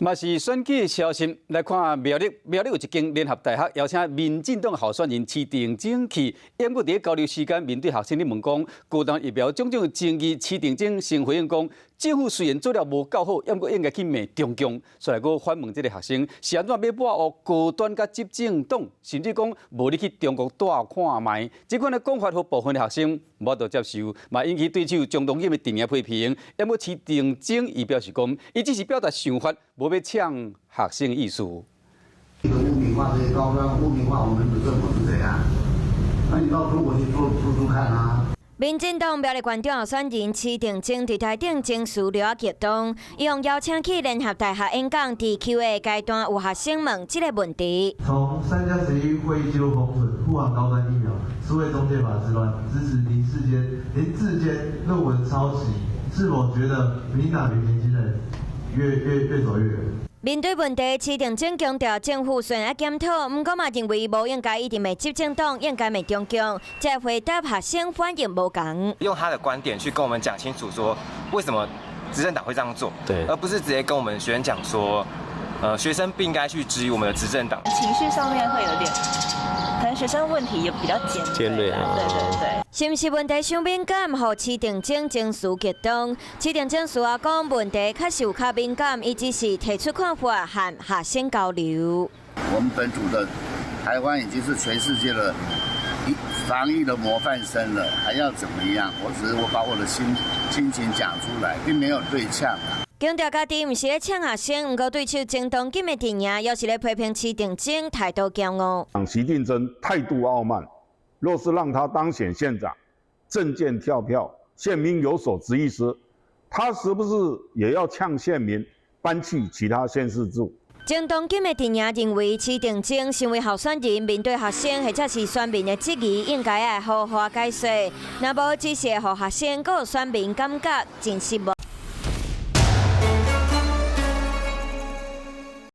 嘛是選舉消息，來看苗栗，苗栗有一間聯合大學邀請民進黨候選人施定蓁去，毋過佇交流時間面對學生咧問講，高端疫苗種種爭議，施定蓁先回應講，政府雖然做了無夠好，毋過應該去罵中共，煞來閣反問這个學生是按怎欲抹烏高端佮執政黨，甚至講無你去中國蹛看覓，這款的講法予部分的學生無法度接受，嘛引起對手鍾東錦的陣營批評。毋過施定蓁伊表示講，伊只是表達想法，無欲嗆學生意思。一個污名化這些高官，污名化我們的政府是怎樣？那你到中國去做做做看啊！民進黨苗栗縣長候選人施定蓁佇台頂情緒著激動，伊予邀請去聯合大學演講，佇 Q&A 階段有學生問這个問題。從3加11會議記錄封存、護航高端疫苗、數位中介法之亂，支持林智堅論文抄襲，是否覺得民進黨與年輕人越越越走越遠？面對問題，施定蓁強調政府雖然愛檢討，毋過嘛認為無應該一直罵執政黨，應該罵中共。這回答學生反應無仝。用他的觀點去跟我們講清楚，說為什麼執政黨會這樣做，而不是直接跟我們學生講說，學生不應該去質疑我們的執政黨。情緒上面會有點，可能學生問題也比較尖尖銳啊，對對對。是毋是問題傷敏感，予施定蓁情緒激動？施定蓁事後講問題確實有較敏感，伊只是提出看法和學生交流。我們本土的台灣已經是全世界的防疫的模範生了，還要怎麼樣？我只是我把我的心情講出來，並沒有對嗆啊。強調家己毋是咧嗆學生，毋過對手鍾東錦的陣營，猶是咧批評施定蓁態度驕傲。施定蓁態度傲慢，若是讓他當選縣長，政見跳票，縣民有所質疑時，他是不是也要嗆縣民搬去其他縣市住？鍾東錦的陣營認為，施定蓁身為候選人，面對學生或者是選民的質疑，應該愛好好解說，若無只是予學生佮選民感覺真失望。